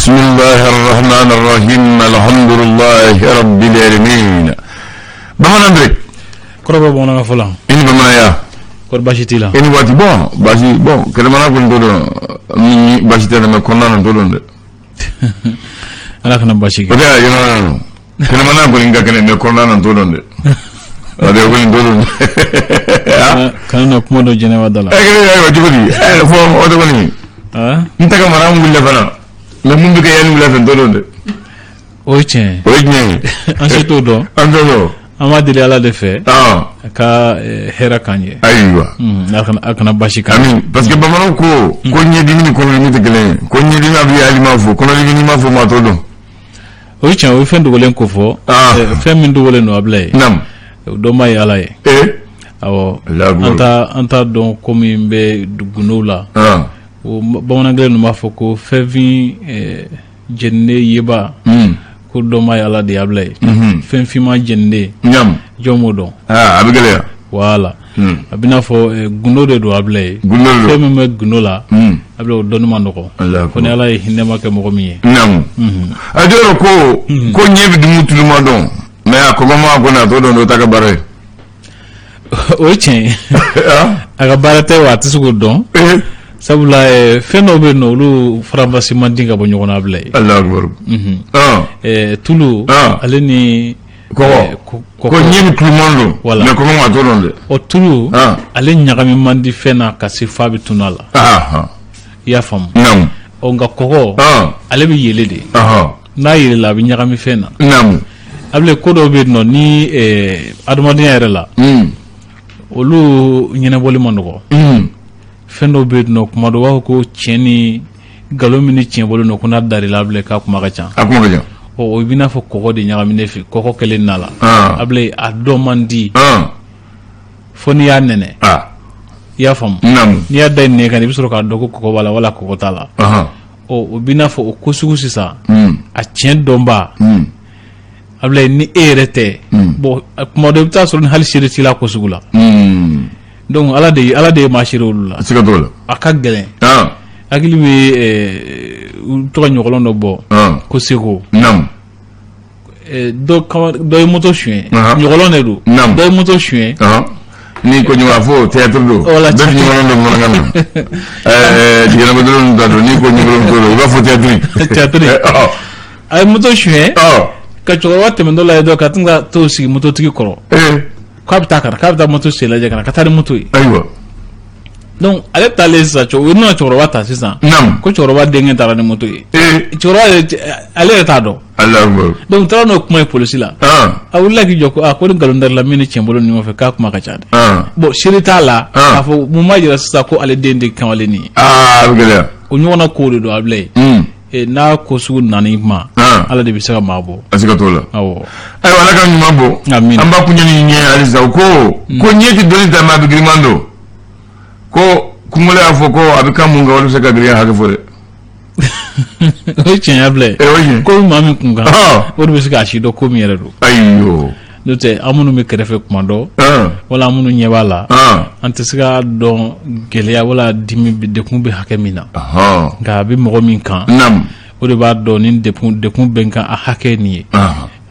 Bismillahi rahmani rahim, alhamdulillahi rabbil alamin. Bamanan Bere. Kɔrɔbɔ bamanankan fɔla. I ni bamananya. Kɔri baasi t'i la? I ni waati. Bon, baasi, bon, kɛnɛmana kɔni t'o dɔn ni baasi tɛ, mais kɔnɔna na t'o dɔn dɛ. Ala kana baasi kɛ. O tɛ yɔrɔ kɛnɛmana kɔni ka kɛnɛ, mais kɔnɔna na t'o dɔn dɛ. O de kɔni t'o dɔn. Kana na kuma dɔ jɛnɛba da la. Ɛ kɛnɛ ayiwa, cogo di? Ɛ fɔ o tɛ kɔni. N tɛ ka mara wuli fana, mais mun bɛ kɛ yanni wula fɛ, n t'o dɔn dɛ. O ye tiɲɛ ye. O ye tiɲɛ ye. An si t'o dɔn. An t'o dɔn. An b'a deli Ala de fɛ. A ka hɛrɛ k'an ye. Ayiwa. A kana baasi k'an ye. Amin, parce que bamananw ko ɲɛdimi ni kɔnɔdimi tɛ kelen ye. Ko ɲɛdimi a bɛ hali m'a fɔ, kɔnɔdimi n'i m'a fɔ, maa t'o dɔn. O ye tiɲɛ, o ye fɛn dogolen ko fɔ. Fɛn min dogolen don, a bila ye. O dɔnbaa ye Ala ye. Awɔ. An t'a dɔn ko min bɛ gundow la. O bamanan kelen ninnu b'a fɔ ko fɛn fin jeninen yeba, ko dɔnbaa ye Ala de ye, a bila ye. Fɛn finman jeninen, jɔn b'o dɔn? A bɛ gɛlɛya. Voilà. A bɛna fɔ gundo de don, a bila ye. Fɛn min bɛ gundo la, a bila, o dɔnni man nɔgɔ, fo ni Ala ye hinɛma kɛ mɔgɔ min ye. A jɔyɔrɔ ko ɲɛ bɛ dumu tuluma dɔn, mais a kɔgɔma kɔni a t'o dɔn, o ta ka baara ye. O ye tiɲɛ ye, a ka baara tɛ wa, a tɛ se k'o dɔn, sabula fɛn dɔw bɛ yen nɔ, olu faranfasi man di ka bɔ ɲɔgɔn na, a bila ye. Tulu ale ni kɔgɔ, ko ɲɛ bɛ tuluman dɔn, voilà, mais kɔgɔma a t'o dɔn dɛ. O tulu, ale ɲagami man di fɛn na ka se f'a bɛ tunu a la. I y'a faamu? Ɔ, nka kɔgɔ, ale bɛ yɛlɛ de. N'a yɛlɛla, a bɛ ɲagami fɛn na. A bile, ko dɔw bɛ yen nɔ ni adamadenya yɛrɛ la, olu ɲɛnabɔli man nɔgɔ. Fɛn dɔw bɛ yen nɔ, kuma dɔw b'a fɔ ko tiɲɛ ni nkalon min ni tiɲɛ bɔlen don, ko n'a darila, a bile, k'a kuma ka ca. A kuma ka ca. Ɔ, o b'i n'a fɔ kɔgɔ de ɲagaminen fɛ, kɔgɔ kɛlen na la, a bile, a dɔn man di fo n'i y'a nɛnɛ. I y'a faamu? N'i y'a da i nɛn kan, i bɛ sɔrɔ k'a dɔn ko kɔgɔ b'a la wala kɔgɔ t'a la. Ɔ, o b'i n'a fɔ o ko sugu sisan, a tiɲɛ dɔnba, a bila, ni e yɛrɛ tɛ. Bon, kuma dɔ i bɛ taa sɔrɔ ni hali seere t'i la ko sugu la. Donc Ala de ye maa seere olu la. Siga t'o la. A ka gɛlɛn. Hakili bɛ u to ka ɲɔgɔlɔn dɔ bɔ ko seko. Dɔ ye moto suɲɛ, ɲɔgɔlɔn de don. Dɔ ye moto suɲɛ. Ni ko ɲuman fo théâtre don. Voilà. Bɛɛ bɛ ɲɔgɔlɔn dɔn bamanankan na. Jiginɛbɔ ta don, n'i ko ɲɔgɔlɔn to don, i b'a fɔ théâtre. Théâtre. A ye moto suɲɛ ka cɛkɔrɔba tɛmɛtɔ la ye dɔrɔn ka tɛna ka t'o sigi mototigi kɔrɔ k'a bɛ taa ka na, k'a bɛ taa moto sen lajɛ ka na, ka taa ni moto ye. Donc ale taalen sisan, u nana cɛkɔrɔba ta sisan ko cɛkɔrɔba denkɛ taara ni moto ye. Cɛkɔrɔba yɛrɛ, ale yɛrɛ t'a dɔn. Donc u taara n'o kuma ye polisi la. A wulila k'i jɔ ko aa, ko ni nkalon darila min ni tiɲɛ bolo ɲɔgɔn fɛ, k'a kuma ka ca dɛ. Bon, seere t'a la k'a fɔ mun b'a jira sisan ko ale den de kamalen nin ye. Aa, a bɛ gɛlɛya. O ɲɔgɔnna kow de don, a bila ye. N'a ko sugu nana i ma, Ala de bɛ se ka maa bɔ. A siga t'o la. Awɔ. Ayiwa, Ala ka ɲuman bɔ. Amina. An b'a kuncɛ ni ɲɛ halisa ko ɲɛ tɛ dɔnni ta, mais a bɛ giriman don. Ko kungolo y'a fɔ ko a bɛ kan mun kan, o de bɛ se ka girinya hakɛ fɔ dɛ. O ye tiɲɛ filɛ. O ye tiɲɛ. Ko bɛ maa min kun kan, o de bɛ se k'a si dɔn ko min yɛrɛ don. Ayiwa. N'o tɛ, an minnu bɛ kɛrɛfɛ kuma dɔ, wala an minnu ɲɛ b'a la, an tɛ se k'a dɔn gɛlɛya wala dimi dekun bɛ hakɛ min na. Nka a bɛ mɔgɔ min kan, o de b'a dɔn ni dekun bɛ n kan, a hakɛ nin ye,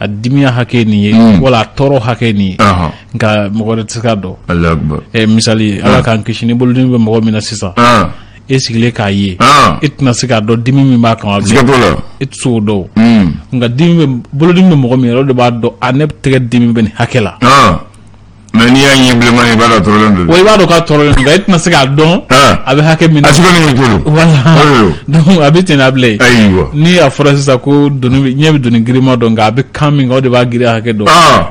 a dimiya hakɛ nin ye, wala a tɔɔrɔ hakɛ nin ye. Nka mɔgɔ wɛrɛ tɛ se k'a dɔn. Misali, Ala k'an kisi, ni bolodimi bɛ mɔgɔ min na sisan, e sigilen k'a ye, e tɛna se k'a dɔn dimi min b'a kan. E tɛ se k'o dɔn. Nka dimi bɛ, bolodimi bɛ mɔgɔ min yɛrɛ, o de b'a dɔn a ne tɛgɛ dimi bɛ nin hakɛ la. Mais n'i y'a ɲɛ bilenman ye, i b'a dɔn a tɔɔrɔlen don. Wa i b'a dɔn k'a tɔɔrɔlen don, nka e tɛna se k'a dɔn a bɛ hakɛ min na. A si kɔni ko don. Voilà, donc a bɛ ten, a bila yen. Ayiwa. Ni a fɔra sisan ko doni bɛ, ɲɛ bɛ doni girinma dɔn, nka a bɛ kan min kan, o de b'a girinya hakɛ dɔn.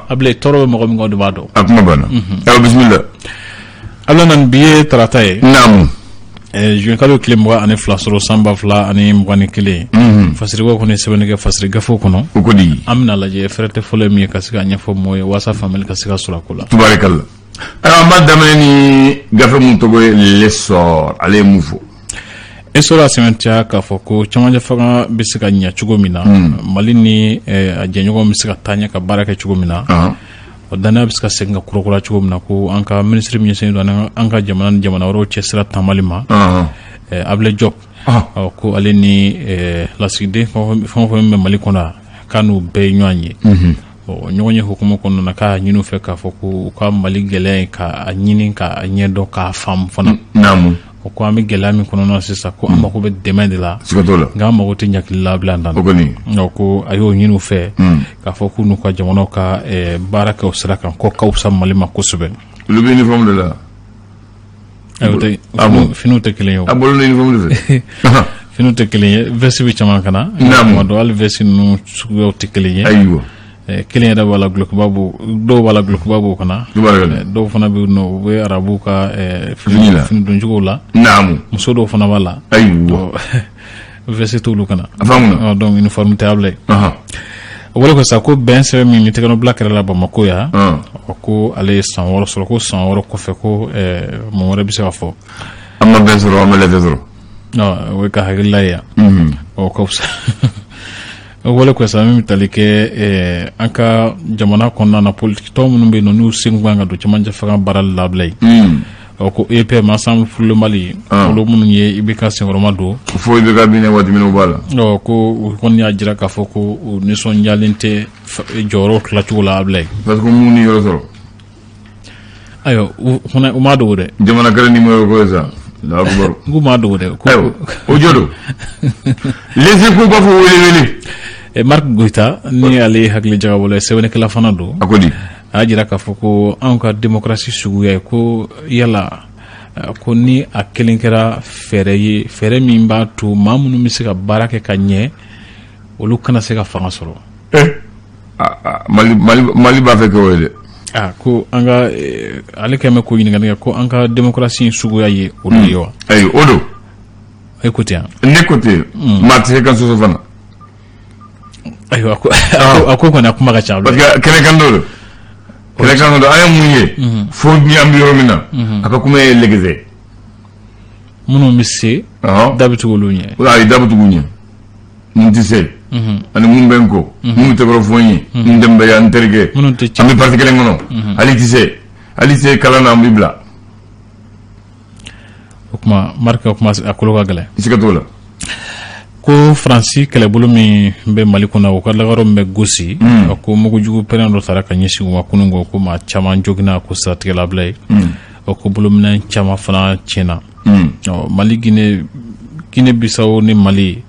A bila yen, tɔɔrɔ bɛ mɔgɔ min kan, o de b'a dɔn. A kuma banna. Ayiwa, bisimila. Ala na bi ye tarata ye. Juin kalo tile 22 sɔrɔ san 2021. Fasirikɔ kɔni sɛbɛnni kɛ fasiri gafew kɔnɔ. O ko di. An bɛna lajɛ fɛrɛ tɛ fɔlɔ ye min ye ka se ka ɲɛfɔ mɔgɔw ye walasa faamuyali ka se ka sɔrɔ a ko la. Tubarikala. Ayiwa, an b'a daminɛ ni gafe mun tɔgɔ ye L'Essor, ale ye mun fɔ? Essor a sɛmɛntiya k'a fɔ ko camancɛ fanga bɛ se ka ɲɛ cogo min na, Mali ni a jɛɲɔgɔnw bɛ se ka taa ɲɛ ka baara kɛ cogo min na, o danaya bɛ se ka segin ka kurakura cogo min na, ko an ka minisiri min ɲɛsinnen don an ka jamana ni jamana wɛrɛw cɛ sira taamali ma, Ablaye Diop. Ɔ, ko ale ni lasigiden fɛn o fɛn bɛ Mali kɔnɔ, k'a n'u bɛɛ ye ɲɔgɔn ye. Ɔ, ɲɔgɔn ye hukumu kɔnɔna na, k'a ɲini u fɛ k'a fɔ ko u ka Mali gɛlɛya in, k'a ɲini k'a ɲɛdɔn, k'a faamu fana. O ko an bɛ gɛlɛya min kɔnɔna na sisan, ko an mako bɛ dɛmɛ de la, Siga t'o la. nka an mako tɛ ɲakili labila dan. O kɔni. Ɔ, ko a y'o ɲini u fɛ k'a fɔ k'u n'u ka jamanaw ka baara kɛ o sira kan, ko ka fisa Mali ma kosɛbɛ. Olu bɛ uniforme de la. Ayi, o tɛ. Ah bon? Finiw tɛ kelen ye o. A bolo ni uniforme de fɛ. Finiw tɛ kelen ye, veste bɛ caman kana. Tuma dɔ, hali veste ninnu suguyaw tɛ kelen ye. Kelen yɛrɛ b'a la, gulokiba b'o dɔw b'a la, gulokiba b'o kana. Tubarakala. Dɔw fana bɛ yen nɔ, u bɛ arabuw ka Fini la. fini doncogow la. Muso dɔw fana b'a la. Veste t'olu kana. A faamuna. Ɔ, donc uniforme tɛ a bila yen. O bɔlen kɔ sa, ko bɛn sɛbɛn min ni tɛgɛnɔbila kɛra la Bamakɔ yan, ɔ, ko ale ye san 6 sɔrɔ, ko san 6 kɔfɛ, ko mun wɛrɛ bɛ se ka fɔ? An ma bɛn sɔrɔ, an ma lɛfɛ sɔrɔ. Ɔ, o ye ka hakilila ye yan. Ɔ, ka fisa. O bɔlen kɔ sa, min bɛ tali kɛ an ka jamana kɔnɔna na, politiki tɔn minnu bɛ yen nɔ, n'u sen kan ka don cɛmancɛ fanga baarali labila yen. Ɔ, ko EPM, Ensemble pour le Mali, olu minnu ye IBK senkɔrɔma don. Fo IBK binɛ waati min, o b'a la. Ɔ, ko u kɔni y'a jira k'a fɔ ko u nisɔndiyalen tɛ jɔyɔrɔ tilacogo la a bila yen. Parce que mun ni yɔrɔ sɔrɔ. Ayiwa, u fana u m'a dogo dɛ. Jamana kɛlɛ ni mɔgɔ ko ye sa. Allahu akbar. N k'u m'a dogo dɛ ko. Ayiwa, o jɔ don. Les Échos b'a fɔ wele wele. Marc Goita, ni ale ye hakili jagabɔla ye, sɛbɛnnikɛla fana don. A ko di? A y'a jira k'a fɔ ko anw ka démocratie suguya ye ko yala ko ni a kelen kɛra fɛɛrɛ ye, fɛɛrɛ min b'a to maa minnu bɛ se ka baara kɛ ka ɲɛ, olu kana se ka fanga sɔrɔ. Mali Mali Mali b'a fɛ k'o ye dɛ. Ah, ko an ka ale kɛlen bɛ ko ɲininkali kɛ ko an ka démocratie in suguya ye o de ye wa? Ayi, o don. E ko ten wa? Ne ko ten. Maa tɛ se ka sɔsɔ fana. Ayiwa, a ko kɔni, a kuma ka ca. Parce que kɛnɛkan dɔ don. Kɛnɛkan dɔ don. An ye mun ye? Fo ni an bɛ yɔrɔ min na. A ka kuma ye lɛgɛsɛ. Minnu bɛ se. Da bɛ tugu olu ɲɛ. Ayi, da bɛ tugu ɲɛ. Mun tɛ se. Ani mun bɛ n kɔ. Mun tɛ kɔrɔ fɔ n ye. N denbaya, n terikɛ. Minnu tɛ An bɛ parti kelen kɔnɔ. Hali tɛ se. Hali tɛ se kalan na, an b'i bila. O kuma, Marc ka kuma, a kolo ka gɛlɛn. Siga t'o la. Ko Faransi kɛlɛbolo min bɛ Mali kɔnɔ, o ka lagayɔrɔ min bɛ Gosi, ko mugujugu pɛrɛn dɔ taara ka ɲɛsin u ma kunun ko maa caman joginna, ko siratigɛ labila ye. Ɔ, ko bolominɛn caman fana tiɲɛna. Ɔ, Mali, Guinée Bissau ni Mali,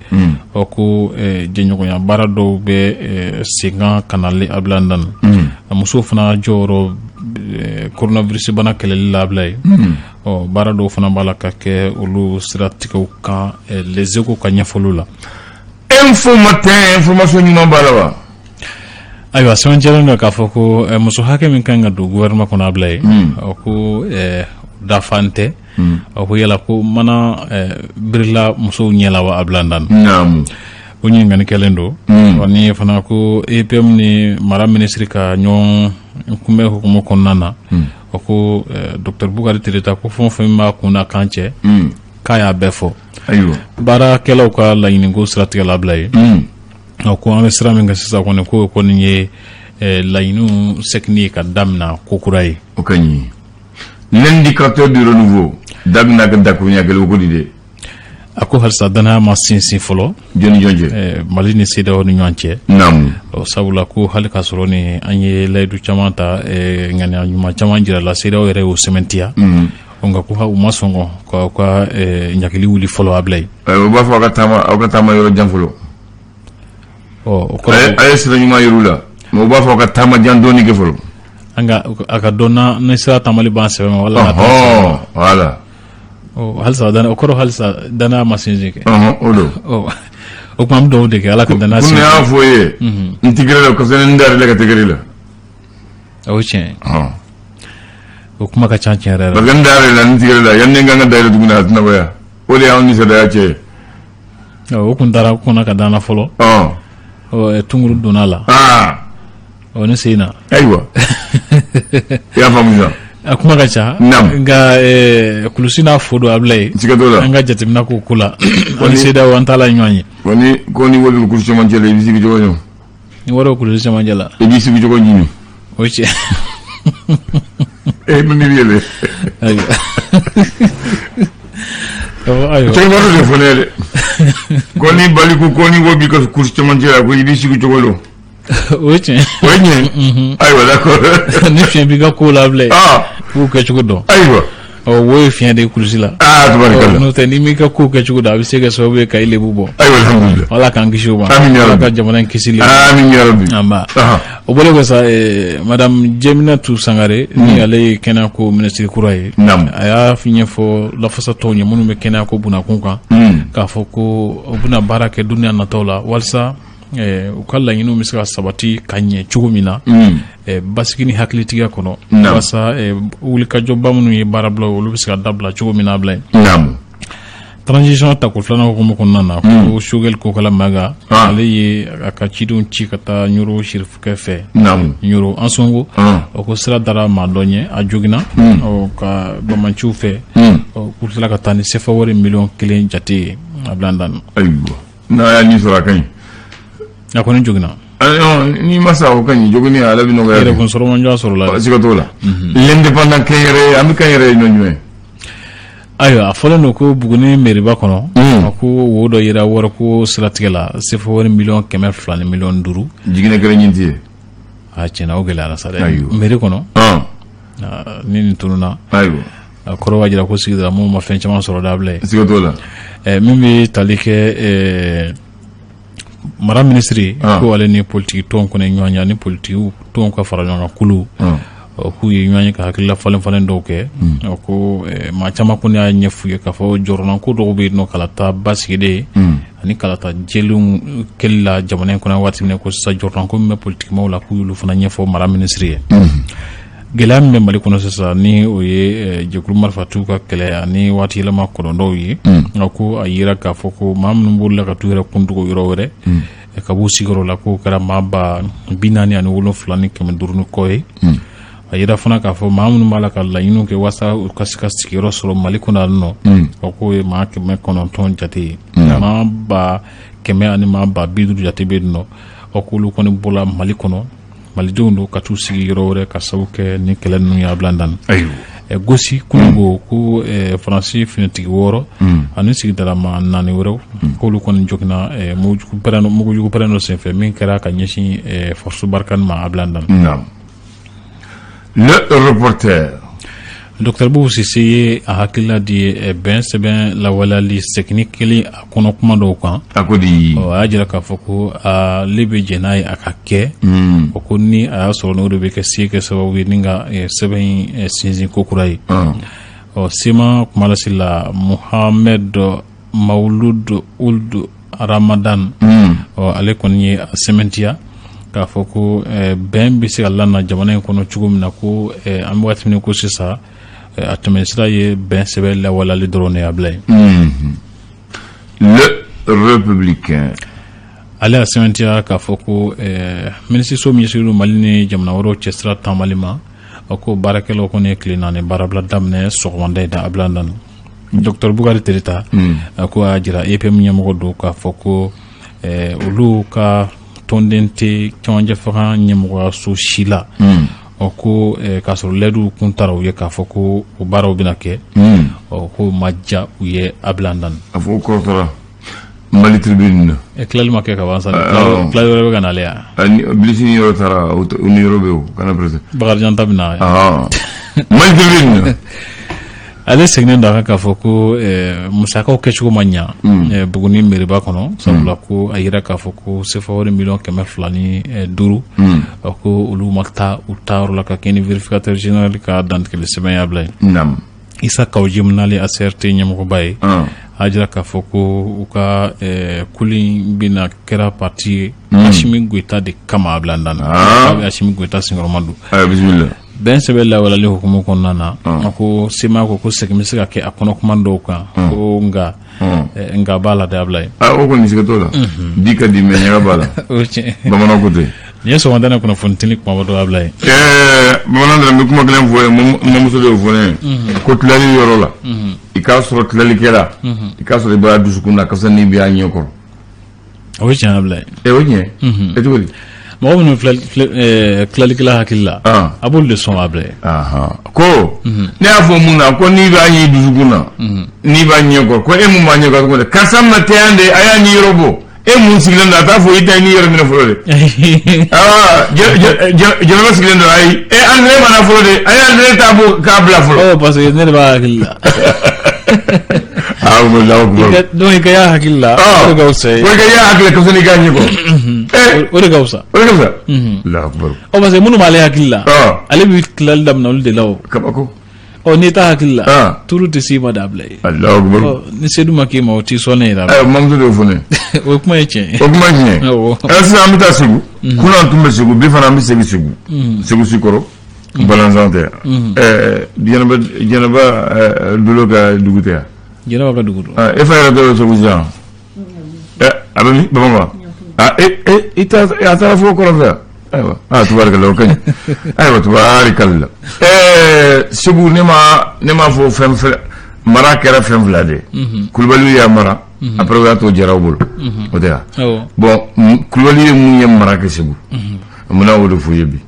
ɔ, ko jɛɲɔgɔnya baara dɔw bɛ sen kan ka na abila dan. Musow fana jɔyɔrɔ coronavirus bana kɛlɛli labila ye. Ɔ, baara dɔw fana b'a la ka kɛ olu siratigɛw kan, Les Échos ka ɲɛfɔliw la. Info Matin, information ɲuman b'a la wa? Ayiwa, sɛbɛntiya don k'a fɔ ko muso hakɛ min kan ka don gouvernement kɔnɔ a bila yen, ɔ, ko dafan tɛ. Ɔ, ko yala ko mana birila musow ɲɛ la wa, a bila dan? O ɲininkali kɛlen don. Ni fana ko EPM ni mara minisiri ka ɲɔgɔn kunbɛn hukumu kɔnɔna na, o ko docteur Bukari Tereta, ko fɛn o fɛn b'a kun na kan cɛ, k'a y'a bɛɛ fɔ. Baarakɛlaw ka laɲiniko siratigɛ labila ye. Ɔ, ko an bɛ sira min kan sisan kɔni, k'o kɔni ye laɲiniw sɛgɛnni ye ka daminɛ ko kura ye. O ka ɲi. L'indicateur du renouveau daminɛ ka dakuruɲɛ kelen, o ko di dɛ? A ko halisa danaya ma sinsin fɔlɔ. Jɔn ni jɔn cɛ? Mali ni CEDEAO ni ɲɔgɔn cɛ. Sabula ko hali k'a sɔrɔ ni an ye layidu caman ta, ŋaniya ɲuman caman jira la, CEDEAO yɛrɛ y'o sɛmɛntiya, nka ko u ma sɔn ka ka ɲagili wuli fɔlɔ, a bila yen. U b'a fɔ aw ka taama, aw ka taama yɔrɔ jan fɔlɔ. Ɔ, o kɔrɔ a ye sira ɲuman yir'u la, mais u b'a fɔ aw ka taama jan dɔɔni kɛ fɔlɔ. An ka a ka dɔn na ni sira taamali b'an sɛbɛ ma wala. Voilà. Ɔ, halisa o kɔrɔ, halisa danaya ma sinsin kɛ. O don. Ɔ, o tuma an bɛ dugawu de kɛ, Ala ka danaya sinsin. Ko ne y'a fɔ ye, n tigɛrɛ la kosɛbɛ, n darila ka tigɛrɛ la. O ye tiɲɛ ye. O kuma ka ca tiɲɛ yɛrɛ la. Parce que n darila la, n tigɛrɛ la, yanni n kan ka dayɛlɛ tuguni, a tɛna bɔ yan. O de y'anw ni sariya cɛ ye. O kun taara kɔnɔ ka d'an na fɔlɔ. Ɔ, tunguru donna a la. Ɔ, ne sen na. Ayiwa, i y'a faamu sisan. A kuma ka ca. Nka kulusi n'a fo don a bila yen. Siga t'o la. An ka jateminɛ k'o ko la. An ni CEDEAO, an t'a la ɲɔgɔn ye. Ko ni wari bɛ kulusi cɛmancɛ la, i b'i sigi cogo ɲini. Ni wari bɛ kulusi cɛmancɛ la. I b'i sigi cogo ɲini. O ye tiɲɛ. E min b'i yɛlɛ. Ayiwa. Ayiwa. Cɛkɔrɔba de fɔ ne ye dɛ. Ko ni baliku ko ni wo b'i ka course cɛmancɛ la, ko i b'i sigi cogo don. O ye tiɲɛ. O ye tiɲɛ. Ayiwa, d'accord. Ni fiɲɛ b'i ka ko la bilen, k'u kɛ cogo dɔn. Ɔ, wo ye fiɲɛ de ye kulusi la. Aa, tabarikala. N'o tɛ, n'i m'i ka ko kɛ cogo dɔn, a bɛ se ka kɛ sababu ye ka i lebu bɔ. Ayiwa, alhamdulilah. Ala k'an kisi o ma. Amin ya Ala Rabbi. ka jamana in kisi lebu. Amin ya Rabbi. Anba. O bɔlen kɔ sa, madame Jeminatu Sangare, ni ale ye kɛnɛya ko minisiri kura ye, a y'a ɲɛfɔ lafasatɔnw ye minnu bɛ kɛnɛya ko bunakun kan, k'a fɔ ko u bɛna baara kɛ dunya nataw la walasa u ka laɲiniw bɛ se ka sabati ka ɲɛ cogo min na basigi ni hakilitigiya kɔnɔ, walasa wulikajɔba minnu ye baarabila, olu bɛ se ka dabila cogo min na bila yen. Transition tako filanan hukumu kɔnɔna na, ko Choguel Kokala Maga, ale ye a ka cidenw ci ka taa Ɲoro sirifukɛ fɛ, Ɲoro Ansongo. O ko sira dara maa dɔ ɲɛ, a joginna ka bamanciw fɛ, k'u tila ka taa ni sefa wari miliyɔn 1 jate ye a bila dan. Ayiwa, n'a y'a ni sɔrɔ, a ka ɲi. A kɔni joginna. N'i ma sa, o ka ɲi. Jogini, ala bɛ nɔgɔya. Yɛrɛ kun sɔrɔ man jɔ sɔrɔ la. Siga t'o la. L'Indépendant, kɛnyɛrɛ, an bɛ kɛnyɛrɛ ye ɲɔ jumɛn? Ayiwa, a fɔlen don ko Buguni meriba kɔnɔ, a ko wo dɔ yera wariko siratigɛ la, sefa wari miliyɔn 200 ni miliyɔn 5. Jiginɛ kɛra ɲin ye. A tiɲɛna, o gɛlɛyara sa dɛ, mairie kɔnɔ. Ni nin tununna, a kɔrɔ b'a jira ko sigidala mɔgɔw ma fɛn caman sɔrɔ dabila ye. Siga t'o la. Min bɛ tali kɛ mara minisiri, ko ale ni politiki tɔn kɔni ɲɔgɔn ye, ani politiki tɔnw ka fara ɲɔgɔn kan kulu, k'u ye ɲɔgɔn ye ka hakilila falen falen dɔw kɛ. Ko maa caman kɔni y'a ɲɛf'u ye k'a fɔ jɔrɔnanko dɔw bɛ yen nɔ kalata basigilen ani kalata jɛlenw kɛli la jamana in kɔnɔ waati min ko sisan, jɔrɔnanko min bɛ politikimaaw la, k'u y'olu fana ɲɛfɔ mara minisiri ye. Gɛlɛya min bɛ Mali kɔnɔ sisan, ni o ye jɛkulu marifatigiw ka kɛlɛ ani waati yɛlɛma kɔlɔlɔw ye, nka ko a yira k'a fɔ ko maa minnu bolila ka t'u yɛrɛ kun dogo yɔrɔ wɛrɛ ka b'u sigiyɔrɔ la, k'o kɛra maa 47,500 ni kɔ ye. A yira fana k'a fɔ maa minnu b'a la ka laɲiniw kɛ walasa u ka se ka sigiyɔrɔ sɔrɔ Mali kɔnɔ yan nɔ, o k'o ye maa 900 jate ye. Maa 100,000 ani maa 50,000 jate bɛ yen nɔ, o k'olu kɔni bɔla Mali kɔnɔ, malidenw don, ka t'u sigi yɔrɔ wɛrɛ ka sababu kɛ ni kɛlɛ ninnu y'a bila dan. Gosi kununko, ko Faransi finitigi 6 ani sigidalama 4 wɛrɛw, k'olu kɔni joginna mugujugu pɛrɛn dɔ senfɛ min kɛra ka ɲɛsin force Barkhane ma a bila dan. Le Reporter. Docteur Boubou Cissé ye a hakilila di bɛn sɛbɛn lawaleyali seginni kelen a kɔnɔ kuma dɔw kan. A ko di? A y'a jira k'a fɔ ko ale bɛ jɛn n'a ye a ka kɛ. O ko ni a y'a sɔrɔ n'o de bɛ kɛ se kɛ sababu ye ni ka sɛbɛn in sinsin ko kura ye. Ɔ, CMA kumalasi la, Mohamed Mawulud Ould Ramadan, ɔ, ale kɔni ye a sɛmɛntiya k'a fɔ ko bɛn bɛ se ka lana jamana in kɔnɔ cogo min na, ko an bɛ waati min ko sisan, a tɛmɛsira ye bɛn sɛbɛn lawaleyali dɔrɔn de y'a bila yen. Le Républicain. Ale y'a sɛmɛntiya k'a fɔ ko minisiriso min ɲɛsinnen don Mali ni jamana wɛrɛw cɛsira taamali ma, ko baarakɛlaw kɔni ye tile 4 baarabila daminɛ sɔgɔmada in na a bila dan. Docteur Bukari Tereta, a ko a y'a jira EPM ɲɛmɔgɔ don k'a fɔ ko olu ka tɔnden tɛ cɛmancɛ fanga ɲɛmɔgɔyaso si la. Ɔ, ko k'a sɔrɔ lɛdiw kun taara u ye k'a fɔ ko o baaraw bɛna kɛ, ɔ, ko ma diya u ye a bila dan. A fɔ ko kɔrɔtɔra Mali Tribune. Tilali ma kɛ ka ban sa, tilali wɛrɛ bɛ ka nalen yan. Bilisi ni yɔrɔ taara, o ni yɔrɔ bɛ yen, kana presse. Bakarijan ta bɛ na. Mali Tribune. Ale seginnen don a kan k'a fɔ ko musakaw kɛcogo ma ɲa Buguni meriba kɔnɔ, sabula ko a yira k'a fɔ ko sefa wari miliyɔn 205, ko olu ma taa u taayɔrɔ la ka kɛ ni vérificateur général ka dantigɛli sɛbɛn y'a bila yen. Isa Kawu Jim, n'ale ACRT ɲɛmɔgɔba ye, a jira k'a fɔ ko u ka kulu in bɛna kɛra parti ye Asimi Goyita de kama a bila dan na, Asimi Goyita senkɔrɔma don. Bisimila. Bɛn sɛbɛn lawaleyali hukumu kɔnɔna na, a ko CMA ko segin bɛ se ka kɛ a kɔnɔ kuma dɔw kan, ko nka nka b'a la de a bila yen. O kɔni siga t'o la, di ka di mais ɲaga b'a la. O tiɲɛ. Bamananw ko ten. Nin ye sɔgɔmada in kunnafoni teli kumaba dɔ a bila yen. Bamanan dara, n bɛ kuma kelen fɔ ye, n mamuso de y'o fɔ ne ye, ko tilali yɔrɔ la, i k'a sɔrɔ tilalikɛla, i k'a sɔrɔ i b'a dusukun na, kasa n'i bɛ a ɲɛ kɔrɔ. O ye tiɲɛ a bila yen. O ye tiɲɛ. E cogo di? Mɔgɔ minnu tilalikɛla hakili la, a b'olu de sɔn a bila. Ko ne y'a fɔ mun na ko n'i b'a ɲɛ dusukun na, n'i b'a ɲɛ kɔrɔ, ko e mun b'a ɲɛ kɔrɔ, karisa ma tɛ yan de, a y'a ni yɔrɔ bɔ. E mun sigilen don, a t'a fɔ i ta ni yɔrɔ minɛ fɔlɔ de. Jɛnɛba sigilen don, ayi, e Andre ma na fɔlɔ de, a ye Andre ta bɔ k'a bila fɔlɔ. Parce que ne de b'a hakili la. Ah, donc i ka y'a hakili la, o de ka fisa ye. Ko i ka y'a hakili la ka fisa n'i k'a ɲɛ kɔrɔ. O de ka fisa. O de ka fisa. Allahu akbar. Ɔ, parce que minnu b'ale hakili la, ale bɛ tilali daminɛ olu de la o. Kabako. Ɔ, n'i t'a hakili la, turu tɛ s'i ma da bila ye. Allahu akbar. Ɔ, ni sedu ma k'i ma, o t'i sɔn ne yɛrɛ la. Mamuso de y'o fɔ ne ye. O kuma ye tiɲɛ ye. O kuma ye tiɲɛ ye. Ɛ, sisan an bɛ taa Segu. Kunun an tun bɛ Segu, bi fana an bɛ segin Segu. Segu Sikɔrɔ. Balanzan tɛ yan? Jɛnɛba Dolo ka dugu tɛ yan? Jɛnɛba ka dugu don. E fa yɛrɛ tɛ Segu sisan? A bɛ min, Bamakɔ? I a taara fo kɔrɔn fɛ. Ayiwa, aa, tubaarikala, o ka ɲi. Ayiwa, tubaarikala. Segu, ne ma fɔ fɛn fila, mara kɛra fɛn fila de ye. Kulubaliw y'a mara, après u y'a to Jaraw bolo, o tɛ yan? Bon, Kulubali ye mun ye mara kɛ Segu, n bɛna o de f'u ye bi.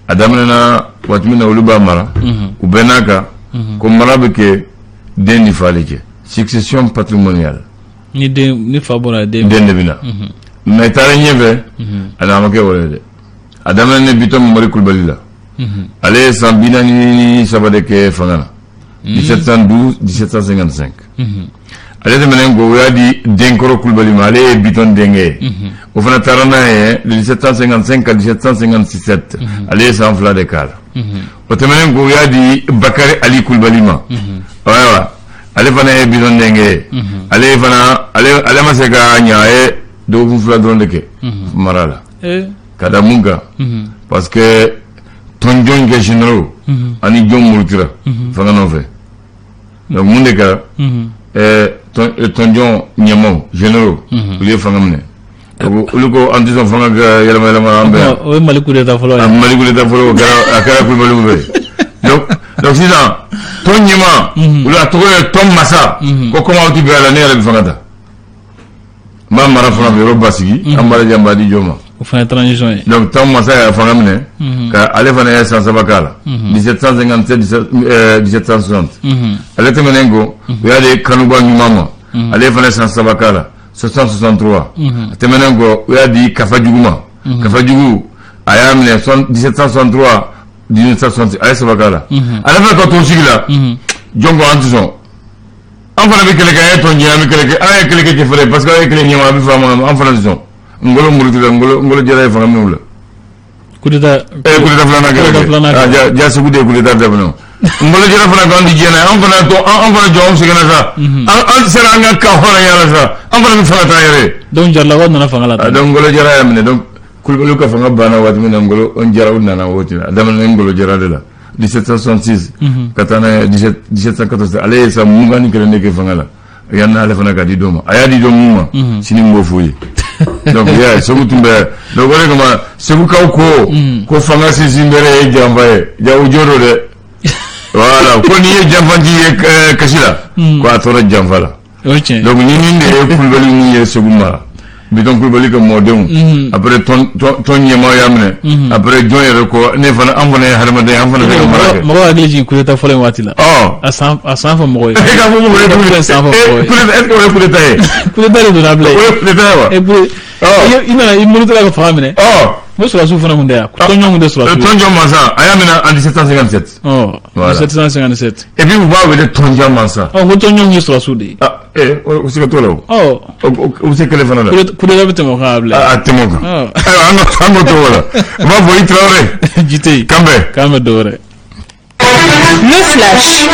A daminɛna waati min na olu b'a mara, u bɛɛ n'a kan ko mara bɛ kɛ den ni fa de cɛ, succession patrimoniale. Ni den ni fa bɔra, den den de bɛ na. Mais taara ɲɛfɛ, a nana ma kɛ o ye dɛ. A daminɛ Bitɔn Mamari Kulubali la, ale ye san 43 de kɛ fanga na, 1712 1755. Ale tɛmɛnen kɔ, o y'a di Denkɔrɔ Kulubali ma, ale ye Bitɔn denkɛ ye. O fana taara n'a ye de 1755 ka 1757, ale ye san 2 de k'a la. O tɛmɛnen kɔ, o y'a di Bakari Ali Kulubali ma. Ayiwa, ale fana ye Bitɔn denkɛ ye. Ale fana, ale ma se ka ɲɛ, a ye dɔgɔkun 2 dɔrɔn de kɛ mara la. Ka da mun kan? Parce que tɔnjɔn kɛ généraux ani jɔn murutira fanga nɔfɛ. Donc mun de kɛra? Tɔnjɔn ɲɛmaw, généraux, olu ye fanga minɛ. Olu ko an tɛ sɔn fanga ka yɛlɛma yɛlɛma an bɛɛ. O ye Mali coup d'état fɔlɔ ye. Mali coup d'état fɔlɔ, o kɛra, a kɛra Kulubaliw fɛ. Donc sisan tɔn ɲɛmaa olu, a tɔgɔ ye tɔn masa, ko komi aw ti bɛn a la, ne yɛrɛ bɛ fanga ta, n b'a mara fana bɛ yɔrɔ basigi, an b'a lajɛ, n b'a di jɔn ma. O fana ye transition ye. Donc tɔn masa y'a fanga minɛ, ka ale fana ye san 3 k'a la, 1757 1760. Ale tɛmɛnen kɔ, u y'a di Kanuba ɲuman ma, ale fana ye san 3 k'a la, 60 63. A tɛmɛnen kɔ, u y'a di Kafa Jugu ma. Kafa Jugu, a y'a minɛ 1763 1966, a ye 3 k'a la. Ale fana ka to sigi la, jɔn ko an tɛ sɔn, an fana bɛ kɛlɛ kɛ, an ye tɔn jɛ, an bɛ kɛlɛ kɛ, an ye kɛlɛ kɛ cɛ fɛrɛ, parce que an ye kɛlɛ ɲɛma, a bɛ faamu, an fana tɛ sɔn. Ngolo murutila, Ngolo Jara ye fanga minɛ u la. Coup d'état. Coup d'état filanan kɛra kɛ. Ja, Segu de ye coup d'état daminɛ. Ngolo Jara fana ko an ti diɲɛ n'a ye, an fana to, an fana jɔ, anw sɛgɛnna sa, an sera an ka hɔrɔnya la sa, an fana bɛ fanga t'an yɛrɛ ye. Donc Jaralakaw nana fanga la. Donc Ngolo Jara y'a minɛ. Donc Kulubaliw ka fanga banna waati min na, Ngolo Jaraw nana o waati la. A daminɛ Ngolo Jara de la, 1766 ka taa n'a ye 1714. Ale ye san 21 de kɛ fanga la yanni ale fana ka di dɔ ma. A y'a di dɔ mun ma, sini n b'o f'u ye. Donc i y'a ye, Segu tun bɛ. Donc o de kama Segukaw ko fanga sinsin bere ye janfa ye. Ja, o jo don dɛ. Voilà, ko n'i ye janfanci ye kasi la, ko a tora janfa la. Donc ni nin de ye Kulubali mun ye Segu mara, Bitɔn Kulubali ka mɔdenw, après tɔn ɲɛmaa y'a minɛ, après jɔn yɛrɛ ko ne fana, an fana ye hadamaden, an fana bɛ ka mara kɛ. Mɔgɔ hakili jigin coup d'état fɔlɔ in waati la. A san fɔ mɔgɔ ye. E k'a fɔ mɔgɔ ye coup d'état san fɔ mɔgɔ ye. Est ce que o ye coup d'état ye? Coup d'état de donna bila ye. O ye coup d'état ye wa? I nana i murutila ka fanga minɛ. N ko sɔrɔdasiw fana kun tɛ yan. Tɔnjɔn kun tɛ sɔrɔdasiw ye. Tɔnjɔn masa, a y'a minɛ en 1757. Voilà. 1757. Et puis u b'a wele tɔnjɔn masa. Ɔ, ko tɔnjɔn ye sɔrɔdasiw de ye. O siga t'o la o. O bɛ se kɛlɛ fana la. Coup d'état bɛ tɛmɛ o kan a bila. A tɛmɛ o kan. Ayiwa, an ka to o la. U b'a fɔ i Tarawele. Ji tɛ yen. K'an bɛn. K'an bɛn dɔ wɛrɛ. Le flash.